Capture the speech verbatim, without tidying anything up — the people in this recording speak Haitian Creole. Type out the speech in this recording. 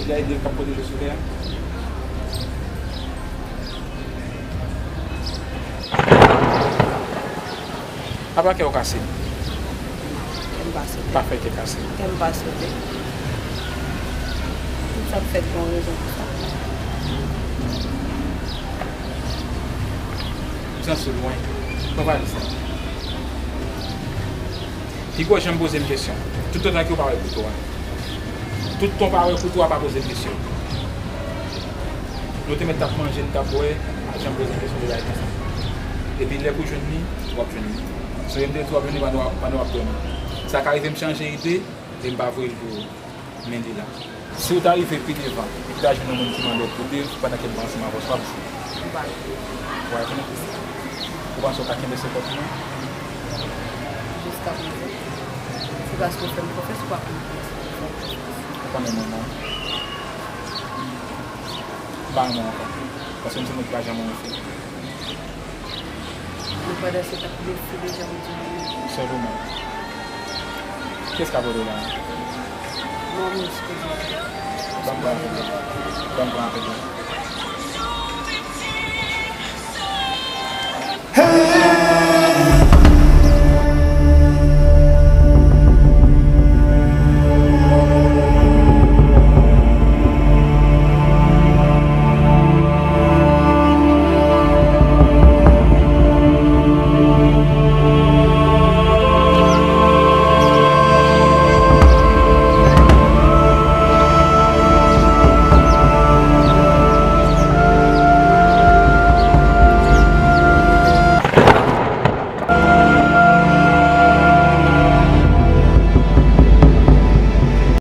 Ay de l k ap pwoteje solèy a. Apa kè w kase? Kè m pa sote. Pa fè kè kase. Kè m pa sote. Tout sa k fèt gen yon rezon pou sa. M santi w lwen. Mwen pa di sa. Pi gwo jan m poze m kesyon. Tout tan ke w pa wè kouto a. Tout tan w pa wè kouto a, pa poze m kesyon. Nou te mèt t ap manje, n t ap bwè, pa janm poze m kesyon de bagay konsa. Epi lè pou jwenn li, w ap jwenn li. Sonje m te di w ap jwenn li pandan w ap, pandan w ap dòmi. Sa ka rive m chanje ide e m pa voye l pou ou. Men li la. Si w ta rive pi devan, epi w ta jwenn yon moun ki mande w pou Dave pandan ke m pa ansanm avè w, sa w ap di? M pa di. Ou pa rekonèt li? Ou panse w ka kenbe sekrè pou mwen? Jiska prezan. Se paske w fè m konfyans, ou pa konn kiyès pou w fè m konfyans. Ou konnen manman w? M pa renmen w ankò. Paske m se moun ki pa janm renmen fi. Nou pa danse tap blese deja, ou di nou. Sèlman. Kiyès k ap rele w la? Non, m eskize. Ban m pran apèl la. Ban m pran apèl la.